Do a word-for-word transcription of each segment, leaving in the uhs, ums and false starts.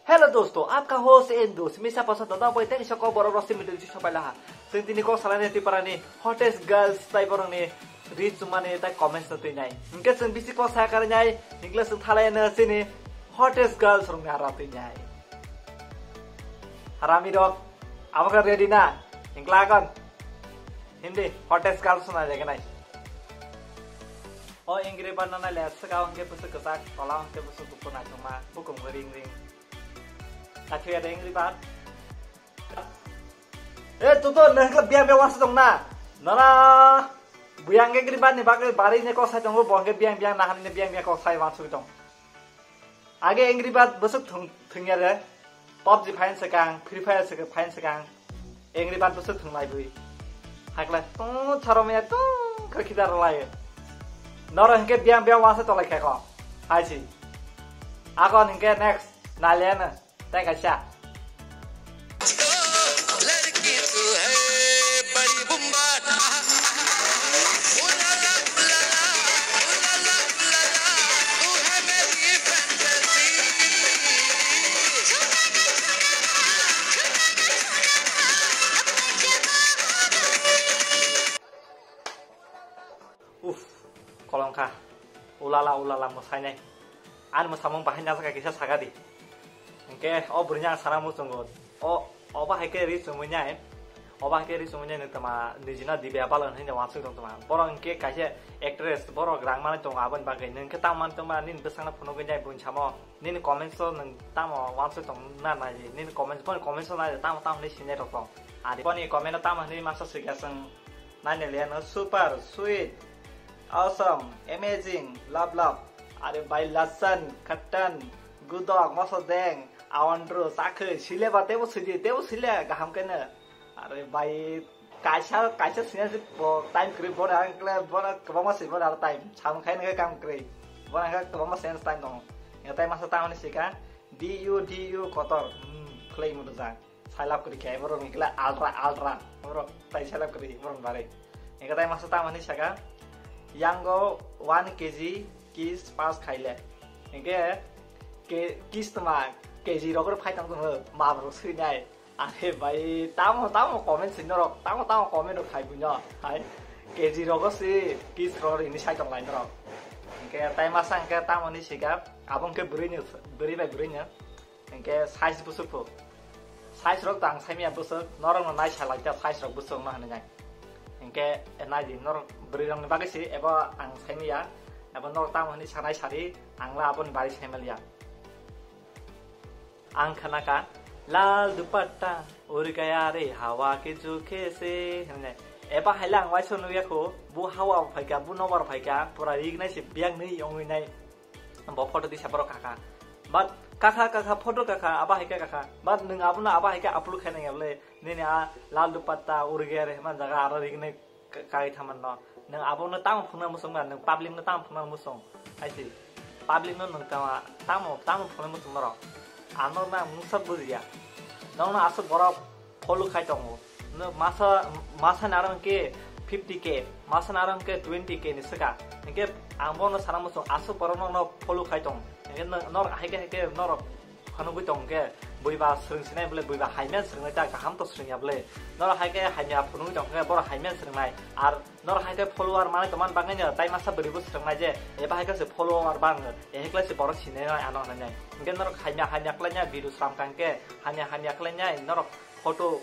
Hello dosto, apka host and dost, misa pasal dada boy thank you kok borok rosti middle ji sopai laha. Sing tini kok salai ni Tripura ni hottest girls tai borok ni ri chumani tai comments no tuinai. Hingke sing bisi kok saya kari nai, hingke sing thalai no sini hottest girls rong ni ara tuinai. Harami rok, abo ka ready na? Hingkla kon. Hindi, hottest girls na jaga nai. O Angry Bird no naile, swkang hwnkhe bwswk kwchak, tola hwnkhe bwswk bukur naithokma, bukum ring ring. Kathwi ada Angry Bird. Eh, tuto, nang hwnkhe biang biang wasa tong na. Nara, buyang Angry Bird ni bagwi bari ne kok sai tongo, bo hwnkhe biang biang naharni biang biang kok sai wansugwi tong. Age Angry Bird bwswk thung-, thungya le. PUBG phain swkang, Free Fire swkang, phain swkang. Angry Bird bwswk thunglai bui. Hakle, tung choromya, tung khakida rwlai. Noro hwnkhe biang biang wasa tolai khe ko. Hai si. Akon hwnkhe next, naliana. Tai kaisa. Uff, kolongkha. Ulala, ulala, mwsainai. Ani mwsamung bahai nasaka kisa sagadi. Hingke o bwrwini ang sana muchungo. O, obo hai khe ri chumui nai. Obo hai khe ri chumui nai nwng tama nijina Divya Balan hinwi wansuk tong tama. Borok hingke kaisa actress, borok rang manwi tongo aboni bagwi. Nwng khe tamo manwi tongma nini bwsakno phunugwi nai buini samo. Nini comments o nwng tamo wansuk tong na nai di. Nini comments, boni comments o nai di, tamo tamo hinwi sinai rok tong. Adi boni comment o tamo hinwi masa swikha chwng. Naina liya no super, sweet, awesome, amazing, love, love. Are bai lasan, khatan, gudok, moso deng, awandru, sakhe, sile ba tebo sidi, tebo sile, gaham kene. Are bai kaisa, kaisa sine si bo time kri bo na, kle bo na, kwbangma si bo na time. Sam khai na kam kri. Bo na kwbangma sense time dong. Ya time masa tamani sika, D U, D U kotor. Hmm, play mo jang. Silap kwrwi khe borok ni kla altra altra borok tai silap kwrwi borok ni bagwi. Hingke tai masa tamo hinwi saka yango one K G kis pass khaile. Hingke ke kis tma K G rok phai tong tong ma borok swi nai. Are bai tamo tamo comment swi norok tamo tamo comment rok khai buino hai K G rogo si kis rok rini sai tong lai norok. Hingke tai masa hingke tamo hinwi sika abo hingke bwrwi ni bwrwi bai bwrwi ni. Hingke size bwswk pho. Size rok tang saimya bwswk, norok no naisa lai ta size rok bwswk no hinwi nai. Hingke nai di norok bwrwi rok ni bagwi si ebo ang saimya, ebo norok tamo hinwi sanai sari, ang la aboni bagwi saimaliya. Ang khana ka, "Lal dupatta, ur gaya re, hawa ke jhonke se," hinwi nai. Eba hai le ang waisa nukya kho, bu hawa phaika, bu nobar phaika, pura rig nai se biang nwi yongwi nai. Bo photo tisa borok kaka. But kaka kaka photo kaka aba hai khe kaka. But nwng abono aba hai khe upload khaina ya bole. Nini a lal dupatta urge re man jaga aro rigni kai thaman no. Nwng abono tamo phunukna musung ba nwng public no tamo phunukna musung. Hai si. Public no nwng tamo tamo tamo phunukna musung norok. Ano na mungsa bujiya. Nono asuk borok follow khai tongo. No masa masa narang ke fifty K, masa narang ke twenty K ni saka. Hingke ang bono sana muchung asuk borok no no follow khai tong. Hingke no nor haike haike nor phanugwi tong ke bui ba swrwng sinai bole bui ba haimya swrwngnai ta kaham to swrwngya bole. Nor haike haimya phunugwi tong ke boro haimya swrwngnai. Ar nor haike follower manai tongman bagwi no tai masa bwrwi bo swrwngnai je eba haike se follower bang ehekla se borok sinai ano hinai. Hingke nor haimya haimya khlainya video sram kang ke haimya haimya khlainya nor photo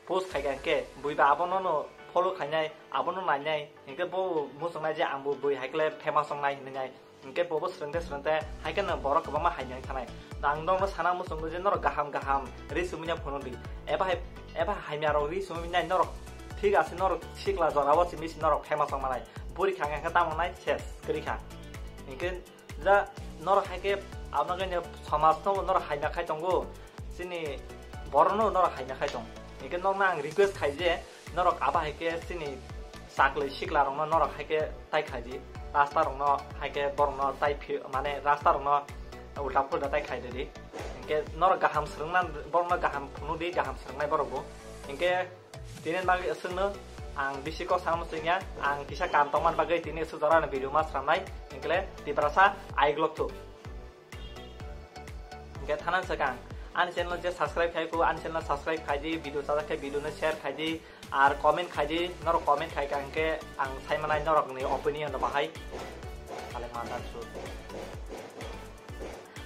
post khai kha hingke bui ba abono no follow khainai abono nainai hingke bo muchungnai je ang bo bui hai khe famous wngnai hinwi nai hingke bo bo swrwngte swrwngte hai khe no borok kwbangma haimya wng thanai. Ang norokno sana muchungo je norok kaham kaham ri sumui ya phunuk di eba hai eba haimya rok ri sumui nai norok thik ase norok sikla jora o simi se norok famous wng manai buri kha hingke tamo nai ses kwrwi kha hingke Ja norok hai khe abono khe somaj no norok haimya khai tongo, chini borok no norok haimya khai tong. Hingke norokno ang request khai je norok abo hai khe chini chakloi sikla rokno norok hai khe tai khai di, rasta rokno hai khe borokno tai phi mane rasta rokno ulta pulta tai khai di. Hingke norok kaham swrwngna borokno kaham phunuk di, kaham swrwngnai borok bo. Hingke Tini bagwi aswkno ang bisi kok sana muchungya, ang kisa kam tongmani bagwi tini aswk jorani video ma swnamnai, hingkhe Tiprasa aiglok thu. Hingkhe thanani swkang Ani channel je subscribe khai ko, ani channel subscribe khai di, video chajak khe video no share khai di, ar comment khai di, norok comment khai kha hwnkhe ang sai manai norok ni opinion no bahai. Ale mandan su.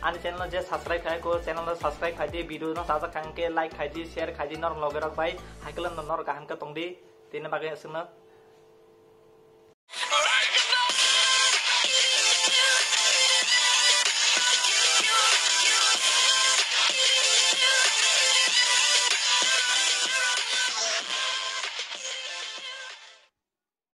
Ani channel je subscribe khai ko, channel no subscribe khai di, video no chajak kha hwnkhe like khai di, share khai di, norok loge rok bai, hai khe norok kaham khe tong di, tini bagwi aswkno.